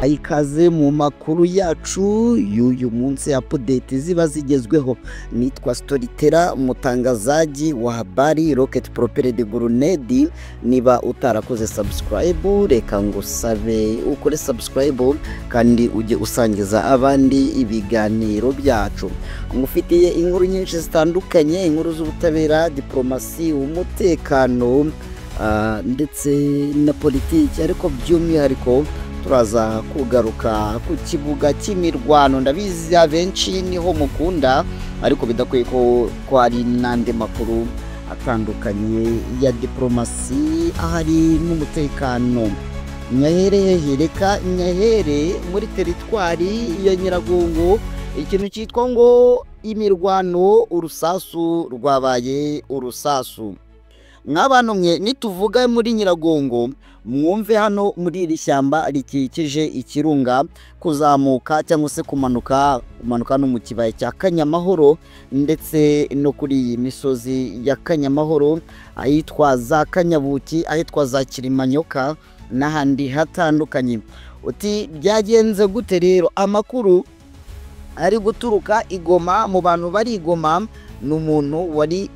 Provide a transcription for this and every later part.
Ikaze mu makuru yacu y'uyu munsi, update ziba zigezweho. Nitwa Storyteller, mutangazaji wa habari, rocket propelled grenade. Niba utarakoze subscribe, reka ngusabe ukore subscribe kandi ujye usangiza abandi ibiganiro byacu. Ngufitiye inkuru nyinshi zitandukanye, inkuru z'ubutabera, diplomasi, umutekano, ndetse na politiki, ariko by'umwihariko turaza kugaruka ku kibuga cy'imirwano. Ndabizi abenshi niho mukunda, ariko bidakwiye ko hari n'andi makuru atandukanye ya diplomasi ahari n'umutekano. Nyahere, reka nyahere muri teritwari ya Nyiragongo, ikintu cyitwa ngo imirwano, urusasu rwabaye urusasu. Mw'abantu mwe, nituvuga muri Nyiragongo, mwumve hano muri iri shyamba rikikije ikirunga, kuzamuka cyangwa se kumanuka, kumanuka no mu kibaya cya Kanyamahoro, ndetse no kuri iyi misozi ya Kanyamahoro, ahitwa za Kanyabuki, ahitwa za Kirimanyoka n'ahandi hatandukanye. Uti byagenze gute rero? Amakuru ari guturuka igoma mu bantu bari igoma, ni umuntu wari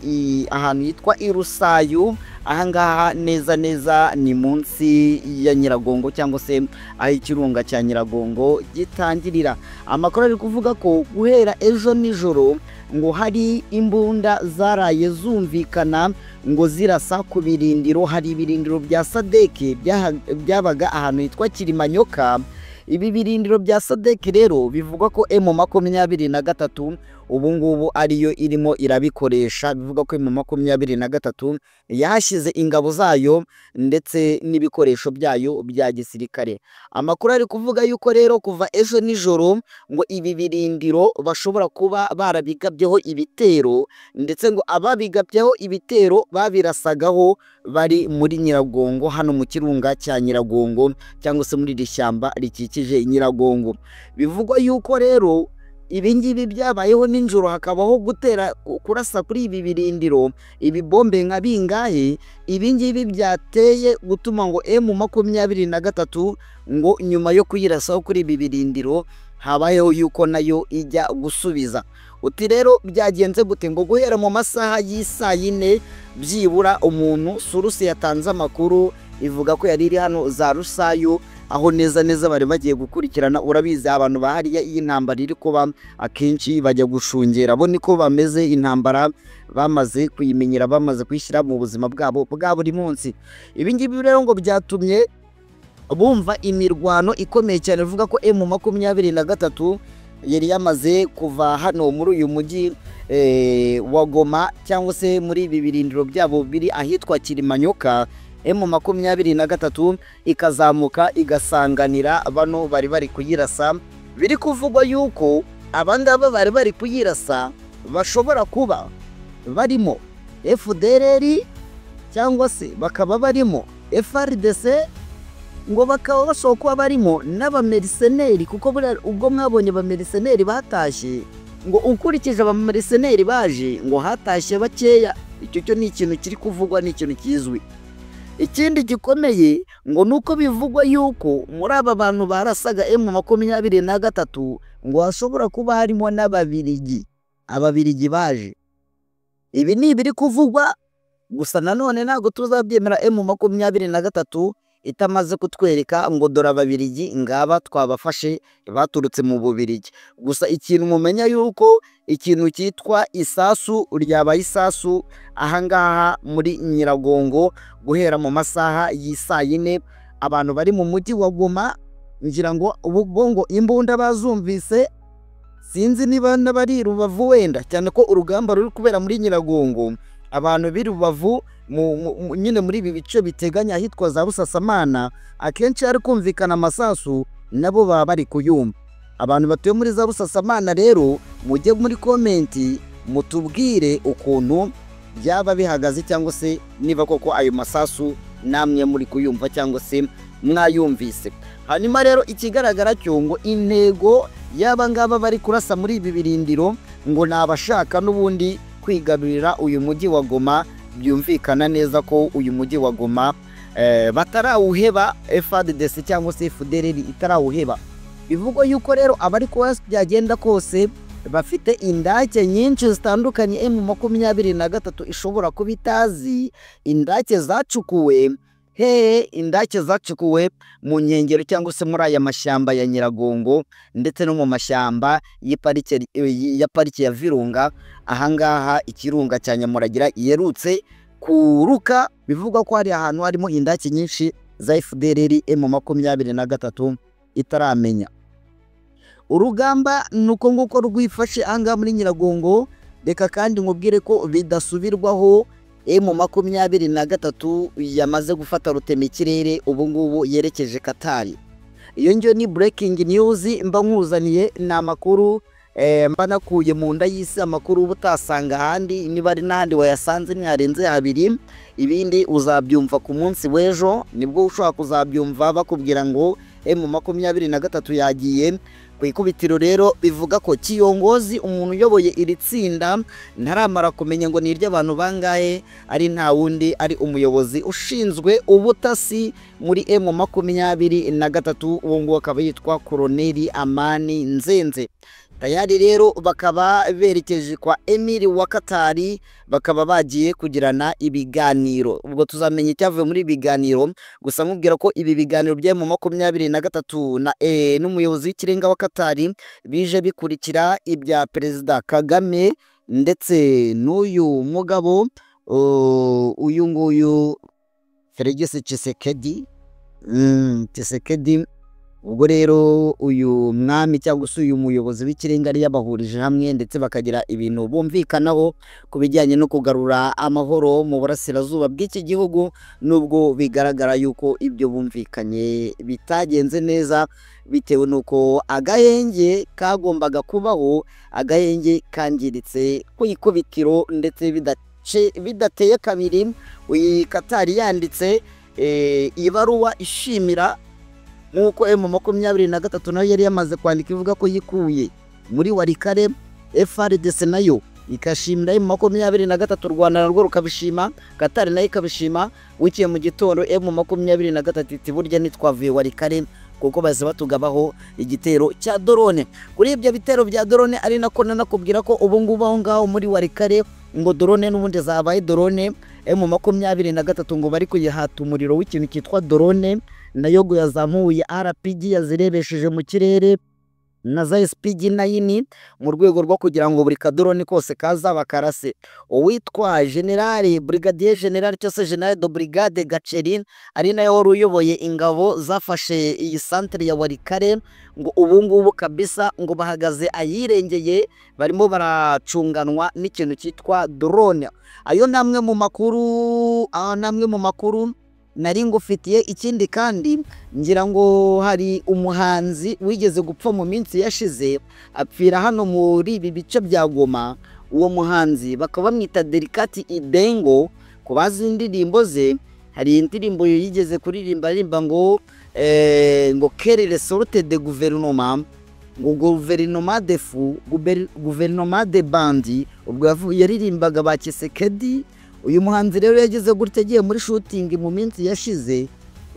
ahantu yitwa Irusayu. Ahangaha neza neza ni munsi ya Nyiragongo, cyangwa se aho ikirunga cya Nyiragongo gitangirira. Amakuru ari kuvuga ko guhera ejo nijoro ngo hari imbunda zaraye zumvikana ngo zirasa ku birindiro. Hari ibirindiro bya Sadeke byabaga ahantu hitwa Kirimanyoka. Ibi birindiro bya Sadeke rero bivugwa ko M23 ubu ngubu ariyo irimo irabikoresha. Bivuga ko M23 yahashyize ingabo zayo ndetse n'ibikoresho byayo bya gisirikare. Amakuru ari kuvuga yuko rero kuva ejo nijoro ngo ibi birindiro bashobora kuba barabigabyeho ibitero, ndetse ngo ababigabyeho ibitero babirasagaho bari muri Nyiragongo, hano mu kirunga cya Nyiragongo, cyangwa se muri iri shyamba rikikije Nyiragongo. Bivugwa yuko rero ibi ngibi byabayeho nijoro, hakabaho gutera, kurasa kuri ibi birindiro ibibombe nka bingahe. Ibi ngibi byateye gutuma ngo M23 ngo nyuma yo kuyirasaho kuri ibi birindiro habayeho yuko nayo ijya gusubiza. Uti rero byagenze gute? Ngo guhera mu masaha y'isaa yine byibura, umuntu surusi yatanze amakuru ivuga ko yari iri hano za Rusayu, aho neza neza bari bagiye gukurikirana. Urabizi abantu bahariya iyi ntambara iri kuba akenshi bajya gushungera, bo niko bameze, intambara bamaze kuyimenyera, bamaze kuyishyira mu buzima bwabo bwa buri munsi. Ibi ngibi rero ngo byatumye bumva imirwano ikomeye cyane, ivuga ko M23 yari yamaze kuva hano muri uyu mujyi wa Goma, cyangwa se muri ibi birindiro byabo biri ahitwa Kirimanyoka. M23 ikazamuka igasanganira bano bari bari kuyirasa. Biri kuvugwa yuko abangaba bari bari kuyirasa bashobora kuba barimo FDLR, cyangwa se bakaba barimo FRDC, ngo bakaba bashobora kuba barimo n'abamerceneri, kuko ubwo mwabonye abamerceneri batashye, ngo ukurikije abamerceneri baje ngo hatashye bakeya. Icyo cyo ni ikintu kiri kuvugwa, ni ikintu kizwi. Ikindi gikomeye ngo nuko bivugwa yuko muri aba bantu barasaga M23 ngo hashobora kuba harimo n'ababirigi, ababirigi baje. Ibi ni ibiri kuvugwa gusa, nanone ntabwo tuzabyemera M23 itamaze kutwereka ngo dore ababirigi ngaba twabafashe baturutse mu Bubirigi. Gusa ikintu mumenya yuko ikintu cyitwa isasu ryabaye isasu ahangaha muri Nyiragongo guhera mu masaha y'isaa yine. Abantu bari mu mujyi wa Goma ngira ngo ubwo ngo imbunda bazumvise, sinzi niba n'abari Rubavu wenda, cyane ko urugamba ruri kubera muri Nyiragongo. Abantu b'i Rubavu nyine muri ibi bice biteganya ahitwa za Busasamana, akenshi hari kumvikana amasasu, nabo baba bari kuyumva. Abantu batuye muri za Busasamana rero mujye muri komenti mutubwire ukuntu byaba bihagaze, cyangwa se niba koko ayo masasu namwe muri kuyumva cyangwa se mwayumvise. Hanyuma rero ikigaragara cyo ngo intego y'aba ngaba bari kurasa muri ibi birindiro ngo ni abashaka n'ubundi kwigarurira uyu mujyi wa Goma. Byumvikana neza ko uyu mujyi wa Goma batarawuheba, FARDC cyangwa se FDLR itarawuheba. Bivugwa yuko rero abari kuba byagenda kose bafite indake nyinshi zitandukanye M23 ishobora kuba itazi, indake zacukuwe hehe, indake zacukuwe mu nkengero cyangwa se muri aya mashyamba ya Nyiragongo ndetse no mu mashyamba ya parike ya Virunga. Ahangaha ikirunga cya Nyamuragira yerutse kuruka, bivugwa ko hari ahantu harimo indake nyinshi za FDLR M23 itaramenya. Urugamba nuko nguko rwifashe ahangaha muri Nyiragongo. Reka kandi nkubwire ko bidasubirwaho M23 yamaze gufata rutemikirere, ubu ngubu yerekeje Katari. Iyo ngiyo ni breaking news mba nkuzaniye, ni amakuru mba nakuye mu nda y'isi, amakuru uba utasanga ahandi, niba ari n'ahandi wayasanze ntiharenze habiri. Ibindi uzabyumva ku munsi w'ejo, nibwo ushobora kuzabyumva bakubwira ngo M23 yagiye ku ikubitiro. Rero bivuga ko Kiyongozi, umuntu uyoboye iri tsinda ntaramara kumenya ngo ni iry'abantu bangahe, ari nta wundi ari umuyobozi ushinzwe ubutasi muri M23, uwo nguwo akaba yitwa Koloneli Amani Nzenze. Tayari rero bakaba berekeje kwa Emir wa Katari, bakaba bagiye kugirana ibiganiro. Ubwo tuzamenya icyavuye muri ibiganiro. Gusa nkubwira ko ibi biganiro bya M23 na n'umuyobozi w'ikirenga wa Katari bije bikurikira ibya Perezida Kagame ndetse n'uyu mugabo uyu nguyu Felix Tshisekedi. Tshisekedi. Ubwo rero uyu mwami cyangwa se uyu muyobozi w'ikirenga yari yabahurije hamwe, ndetse bakagira ibintu bumvikanaho ku bijyanye no kugarura amahoro mu burasirazuba bw'iki gihugu, nubwo bigaragara yuko ibyo bumvikanye bitagenze neza, bitewe n'uko agahenge kagombaga kubaho, agahenge kangiritse ku ikubitiro, ndetse bidateye kabiri uyu Katari yanditse ibaruwa ishimira, nk'uko M23 nayo yari yamaze kwandika ivuga ko yikuye muri Walikale. FARDC nayo ikashimira M23, Rwanda narwo rukabishima, Katari nayo ikabishima. Wikiye mu gitondo M23 iti burya ntitwavuye Walikale kuko baze batugabaho igitero cya drone. Kuri ibyo bitero bya drone, ari nako nanakubwira ko ubu ngubu aho ngaho muri Walikale ngo drone n'ubundi zabaye drone. M23 ngo bari kuyihata umuriro w'ikintu cyitwa drone, nayo ngo yazamuye RPG yazirebesheje mu kirere na za SPG 9 mu rwego rwo kugira ngo buri kadrone kose kazaba karase. Uwitwa General Brigadier General cyangwa se General de Brigade Gacherin, ari nayo wari uyoboye ingabo zafashe iyi centre ya Walikale, ngo ubu ngubu kabisa ngo bahagaze ayirengeye, barimo baracunganwa n'ikintu cyitwa drone. Ayo namwe mu makuru, namwe mu makuru nari ngufitiye. Ikindi kandi ngira ngo hari umuhanzi wigeze gupfa mu minsi yashize, apfira hano muri ibi bice bya Goma. Uwo muhanzi bakaba bamwita Delicate Idengo. Ku bazi indirimbo ze, hari indirimbo yigeze kuririmba aririmba ngo ngo quelle sorte de gouvernement, ngo gouvernement de fou, gouvernement de bandits. Ubwo yaririmbaga ba Tshisekedi. Uyu muhanzi rero yagize gutya agiye muri shooting mu minsi yashize.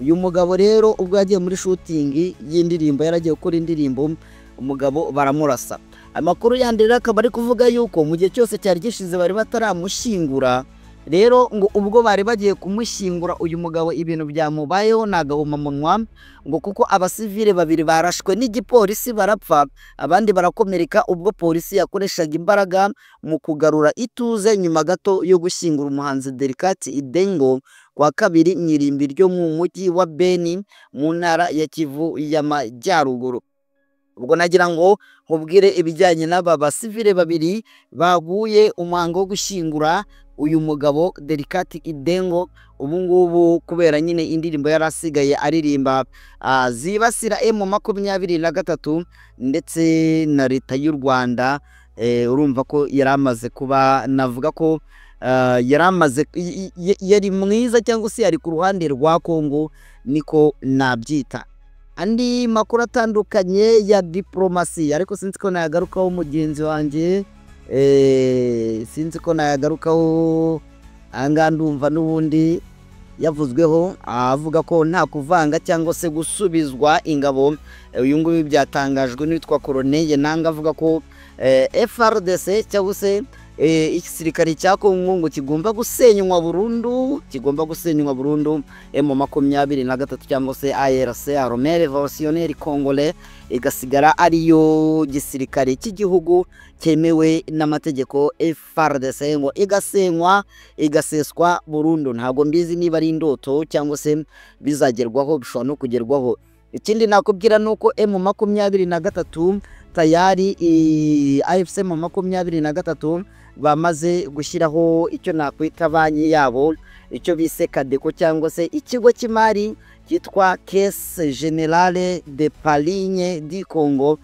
Uyu mugabo rero ubwo yagiye muri shooting y'indirimbo, yaragiye gukora indirimbo, umugabo baramurasa. Amakuru yandi rero akaba ari kuvuga yuko mu gihe cyose cyari gishize bari bataramushyingura. Rero ngo ubwo bari bagiye kumushyingura uyu mugabo, ibintu byamubayeho nagahomamunwa, ngo kuko abasivile babiri barashwe n'igipolisi barapfa, abandi barakomereka, ubwo polisi yakoreshaga imbaraga mu kugarura ituze nyuma gato yo gushyingura umuhanzi Delicate Idengo kwa kabiri mu irimbi ryo mu mujyi wa Beni mu ntara ya Kivu y'Amajyaruguru. Ubwo nagira ngo nkubwire ibijyanye n'aba basivile babiri baguye umuhango wo gushyingura uyu mugabo Delicate Idengo. Ubu ngubu kubera nyine indirimbo yari asigaye aririmba zibasira M23 ndetse na leta y'u Rwanda, urumva ko yari amaze kuba, navuga ko yari amaze yari mwiza cyangwa se yari ku ruhande rwa Kongo, niko nabyita. Andi makuru atandukanye ya diplomasi, ariko sinzi ko nayagarukaho mugenzi wanjye, sinzi ko nayagarukaho ahangaha, ndumva n'ubundi yavuzweho avuga ko nta kuvanga cyangwa se gusubizwa ingabo. Uyu nguyu byatangajwe n'uwitwa Corneille Nangaa, avuga ko FARDC cyangwa se igisirikare cya Kongo ngo kigomba gusenywa burundu, kigomba gusenywa burundu M23 cyangwa se ARC, Armée Révolutionnaire Congolais, igasigara ariyo gisirikare cy'igihugu cyemewe n'amategeko, FARDC ngo igasenywa, igaseswa burundu. Ntabwo mbizi niba ari indoto cyangwa se bizagerwaho, bishobora no kugerwaho. Ikindi nakubwira nuko M23 tayari, AFC M23 bamaze gushyiraho icyo nakwita banki yabo, icyo bise CADECO cyangwa se ikigo cy'imari cyitwa Caisse Générale d'Épargne du Congo,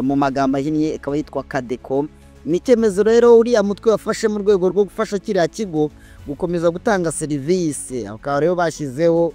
mu magambo ahinnye ikaba yitwa CADECO. Ni icyemezo rero uriya mutwe wafashe mu rwego rwo gufasha kiriya kigo gukomeza gutanga serivisi, bakaba rero bashyizeho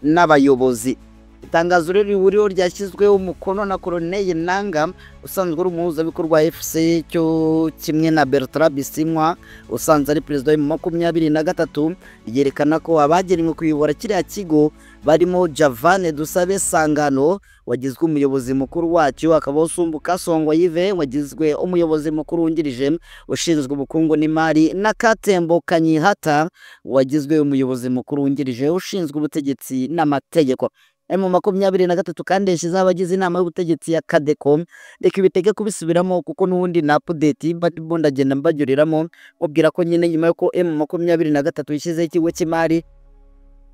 n'abayobozi. Itangazo rero rihuriweho ryashyizweho umukono na Corneille Nangaa usanzwe ari umuhuzabikorwa wa AFC, cyo kimwe na Bertrand Bisimwa usanzwe ari perezida wa 23, ryerekana ko abagenwe kuyobora kiriya kigo barimo Javane Dusabe Sangano wagizwe umuyobozi mukuru wacyo, akabaho Sumbuka Songwa Yves wagizwe umuyobozi mukuru wungirije ushinzwe ubukungu n'imari, na Katembo Kanyihata wagizwe umuyobozi mukuru wungirije ushinzwe ubutegetsi n'amategeko. M23 kandi yashyizeho abagize inama y'ubutegetsi ya CADECO. Reka ibitege kubisubiramo kuko n'ubundi na update mba ndagenda mbagyuriramo, mubwira ko nyine nyuma y'uko M23 yashyizeho ikigo cy'imari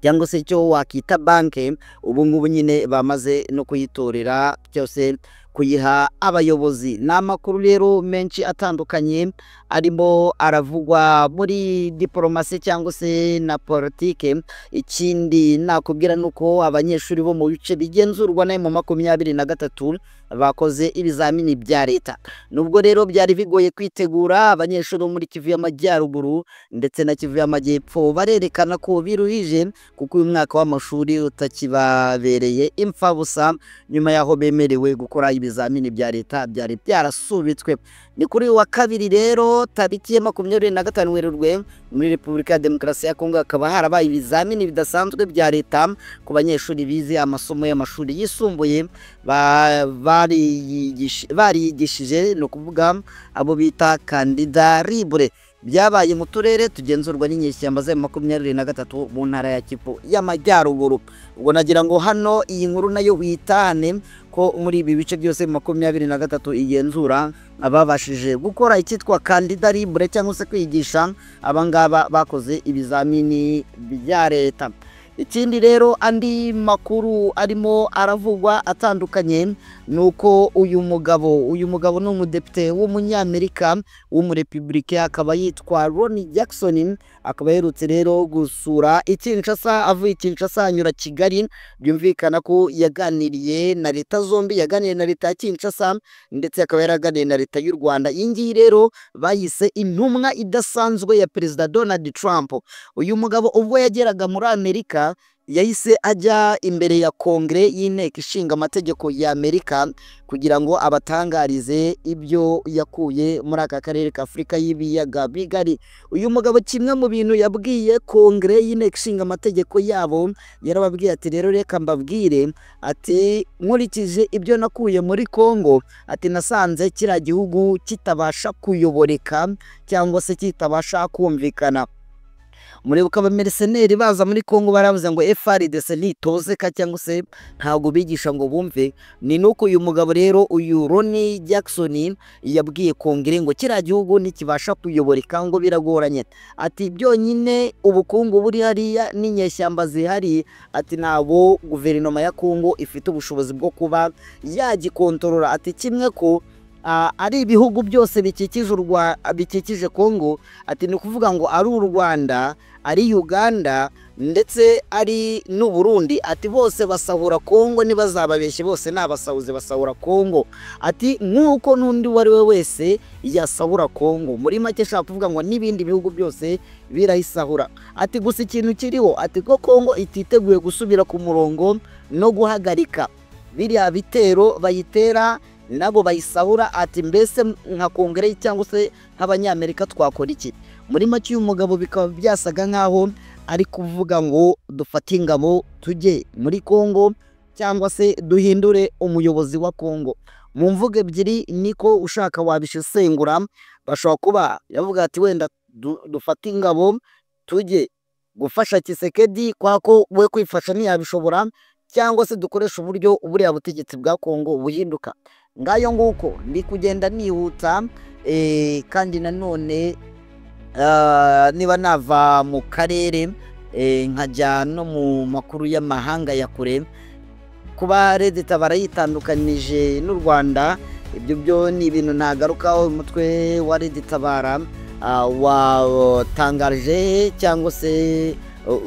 cyangwa se icyo wakita banke, ubu ngubu nyine bamaze no kuyitorera cyose kuyiha abayobozi. Ni amakuru rero menshi atandukanye arimo aravugwa muri diporomasi cyangwa se na politike. Ikindi nakubwira nuko abanyeshuri bo mu bice bigenzurwa na M23 bakoze ibizamini bya leta. Nubwo rero byari bigoye kwitegura, abanyeshuri bo muri Kivu y'Amajyaruguru ndetse na Kivu y'Amajyepfo barerekana ko biruhije, kuko uyu mwaka w'amashuri utakibabereye imfabusa nyuma y'aho bemerewe gukora ibizamini bya leta byari byarasubitswe. Ni kuri wa kabiri rero tariki ya 25 Werurwe muri Repubulika ya Demokarasi ya Kongo hakaba harabaye ibizamini bidasanzwe bya leta ku banyeshuri bize amasomo y'amashuri yisumbuye bariyigishije, ni ukuvuga abo bita kandida libre. Byabaye mu turere tugenzurwa n'inyeshyamba za 23 mu ntara ya Kivu y'Amajyaruguru. Ubwo nagira ngo hano iyi nkuru nayo witane ko muri ibi bice byose 23 igenzura ababashije gukora icyitwa kandida libre cyangwa se kwigisha, abangaba bakoze ibizamini bya leta. Ikindi rero andi makuru arimo aravugwa atandukanye nuko uyu mugabo ni umudepite w'umunyamerika w'umurepublika, akaba yitwa Ronnie Jackson, akaba aherutse rero gusura i Kinshasa, avuye i Kinshasa anyura Kigali. Byumvikana ko yaganiriye na leta zombi, yaganiriye na leta ya Kinshasa ndetse akaba yaraganiriye na leta y'u Rwanda. Iyi ngiyi rero bayise intumwa idasanzwe ya Perezida Donald Trump. Uyu mugabo ubwo yageraga muri Amerika yahise ajya imbere ya Kongere y'Inteko Ishinga Amategeko ya Amerika kugira ngo abatangarize ibyo yakuye muri aka karere ka Afurika y'ibiyaga bigari. Uyu mugabo kimwe mu bintu yabwiye Kongere y'Inteko Ishinga Amategeko yabo, yarababwiye ati rero reka mbabwire, ati nkurikije ibyo nakuye muri Kongo, ati nasanze kiriya gihugu kitabasha kuyoboreka cyangwa se kitabasha kumvikana. Muribuka abamerceneri baza muri Kongo baravuze ngo FARDC nitozeka cyangwa se ntabwo bigisha ngo bumve. Ni nuko uyu mugabo rero uyu Ronnie Jackson yabwiye Kongere ngo kiriya gihugu ntikibasha kuyoboreka ngo biragoranye, ati byonyine ubukungu buri hariya n'inyeshyamba zihari, ati ntabwo guverinoma ya Kongo ifite ubushobozi bwo kuba yagikontorora, ati kimwe ko ari ibihugu byose bikikije Kongo, ati ni ukuvuga ngo ari u Rwanda, ari Uganda ndetse ari n'u Burundi, ati bose basahura Kongo, ntibazababeshye bose n'abasahuzi basahura Kongo, ati nk'uko n'undi uwo ari we wese yasahura Kongo. Muri make ashaka kuvuga ngo n'ibindi bihugu byose birayisahura, ati gusa ikintu kiriho, ati ko Kongo ititeguye gusubira ku murongo no guhagarika biriya bitero bayitera nabo bayisahura, ati mbese nka Kongere cyangwa se nk'abanyamerika twakora iki? Muri make uyu mugabo bikaba byasaga nkaho ari kuvuga ngo dufate ingabo tujye muri Kongo cyangwa se duhindure umuyobozi wa Kongo. Mu mvugo ebyiri niko ushaka wabisesengura, bashobora kuba yavuga ati wenda dufate ingabo tujye gufasha Tshisekedi kwa ko we kwifasha ntiyabishobora, cyangwa se dukoresha uburyo buriya butegetsi bwa Kongo buhinduka. Ngayo nguko ndi kugenda nihuta, kandi nanone niba nava mu karere nkajya no mu makuru y'amahanga ya kure, kuba Red Tabara yitandukanije n'u Rwanda, ibyo byo ni ibintu ntagarukaho. Umutwe wa Red Tabara watangaje cyangwa se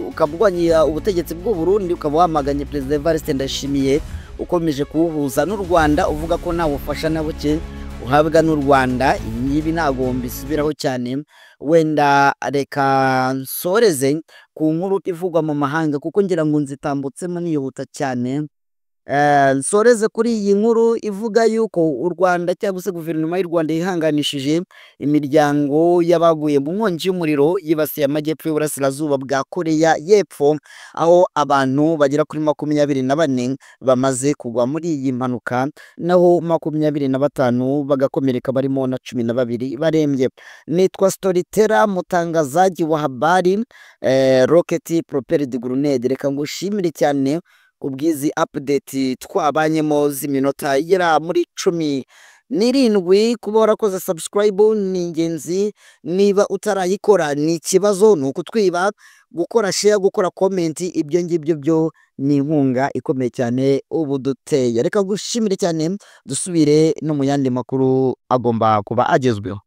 ukaba urwanya ubutegetsi bw'u Burundi, ukaba wamaganye Perezida Evariste Ndayishimiye ukomeje kuwuhuza n'u Rwanda, uvuga ko nta bufasha na buke uhabwa n'u Rwanda. Ibi ntabwo mbisubiraho cyane, wenda reka nsoreze ku nkuru ivugwa mu mahanga kuko ngira ngo nzitambutsemo nihuta cyane. Nsoreze kuri iyi nkuru ivuga yuko u Rwanda cyangwa se guverinoma y'u Rwanda yihanganishije imiryango y'abaguye mu nkongi y'umuriro yibasiye amajyepfo y'uburasirazuba bwa Koreya y'Epfo, aho abantu bagera kuri 24 bamaze kugwa muri iyi mpanuka, naho 25 bagakomereka barimo na 12 barembye. Nitwa Storyteller, mutangazaji wa habari, Rocket Propelled Grenade. Reka ngushimire cyane kubw'izi update twabanyemo z'iminota igera muri 17. Kuba warakoze subscribe ni ingenzi, niba utarayikora ni ikibazo, ni ukutwiba. Gukora share, gukora comment, ibyo ngibyo byo ni inkunga ikomeye cyane ubu duteye. Reka gushimire cyane, dusubire no mu yandi makuru agomba kuba agezweho.